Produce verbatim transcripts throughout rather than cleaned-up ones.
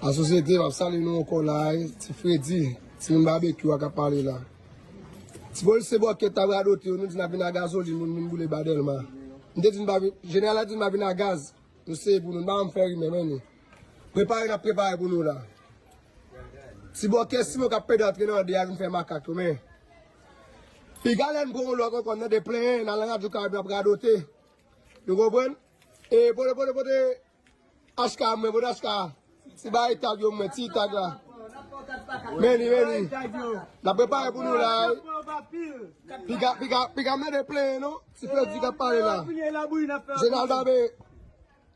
Lasosyete, m ap salye nou ankò la, wi. Ti Fredi, timoun Babekyou a k ap pale la. Ti polisye bòkèt t ap radote yo, nou di n ap vin ak gazolin, moun vin boule ba Dèlma. M te di n pa vin, jeneral la di n pa vin ak gaz. Nou seye pou nou, n pa janm fè rimè, men nou. Prepare n ap prepare pou nou la. Ti bòkè Simon k ap pede antre nan de a vin fè makak yo, men. Piga lè n pran yon lòt ankò, n tande plenyen, n al nan radyo Karayib, n ap radote. Nou konprann? E pote, pote, pote H K a mwen, pote H K a. Ti bagay tag yo mwen, ti tag la. Men li, men li. N ap prepare pou nou la, wi. Piga, piga, piga m tande plenyen, non? Ti Fredi k ap pale la. Jeneral Babe.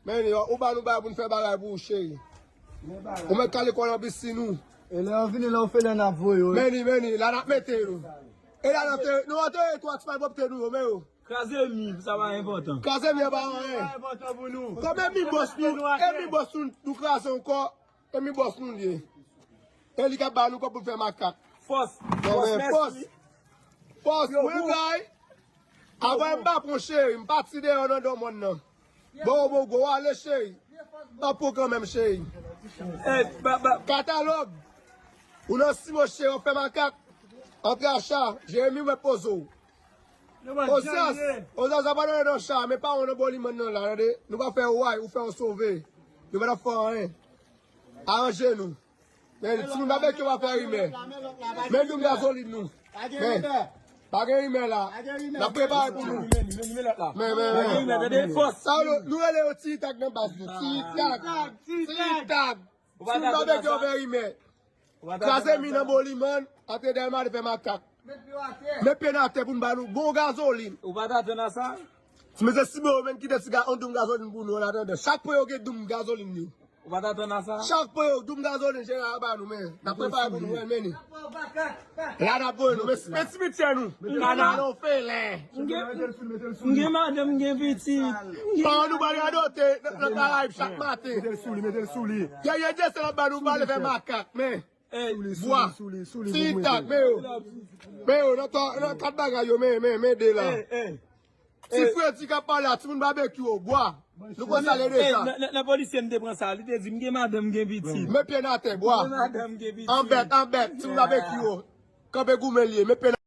Men li, ou ba nou bagay pou n fè bagay pou ou, cheri. Ou mèt kale kò w nan pisin ou. E lè yo vini la, ou fè lè n ap voye yo. Men li, men li, la n ap mete nou. E la n ap te, nou antere twa ti bagay pwòpte nou yo, men yo. Kraze mi, sa pa enpòtan. Kraze mi, pa anyen. Sa pa enpòtan pou nou. Kòm e mi bòs nou, e mi bòs nou, nou kraze ankò, e mi bòs nou l ye. E li k ap ba nou kòb pou n fè makak. Fòs, fòs, mèsi. Fòs, mwen bay. Avan m pa pran cheri, m pati deyò nan dòmòn nan. Bon, bon, gwo ale cheri. Pa pou kanmenm cheri. Katalòg. Ou nan simo cheri, w ap fè makak. Antre acha, Jeremi mwen poze w. Ozyas, Ozyas, w ap antre nan cha, men pa w nan bò limann nan la, tande. Nou pa fè w way, ou fè w sove. Nou pa t ap fè w anyen. Aranje nou. Men, timoun Babekyou pa fè rimè. Men nou gazolin nou. Men, pa gen rimè la. N ap prepare pou nou. Men, men, men. Sa yo, nou rele yo ti tag nan baz nou. Ti tag. Ti tag. Timoun Babekyou fè rimè. Kraze mi nan bò limann, antre Dèlma te fè makak. Met pye n atè pou n ba nou bon gazolin. Ou pa t atann a sa? Ti mesye Simon yo menm kite ti ga-, yon doum gazolin pou nou, an atandan. Chak pwen yo gen doum gazolin yo. Ou pa t atann a sa? Chak pwen yo, doum gazolin, jeneral ba nou, men. N ap prepare pou nou, men, men. La n ap voye nou, men, men simetyè nou. Kanal ou fele. M gen, m gen madanm, m gen pitit. Paran nou pral radote nan, nan Karayib chak maten. Mete l sou li, mete l sou li. Gèye Dye sèl ap ba nou bal fè makak, men. Bwa. Ti tag, men yo. Men yo, nan twa, nan kat bagay yo, men, men, men de la. Ti Fredi k ap pale a, timoun Babekyou, bwa. Nou konn sa l ye deja. Nan, nan, nan polisye m te pran sa, li te di, "M gen madanm, m gen pitit." Men pye n atè, bwa. M gen madanm, m gen pitit. Anbèt, anbèt, timoun Babekyou. Kanpe goumen l ye, men pye n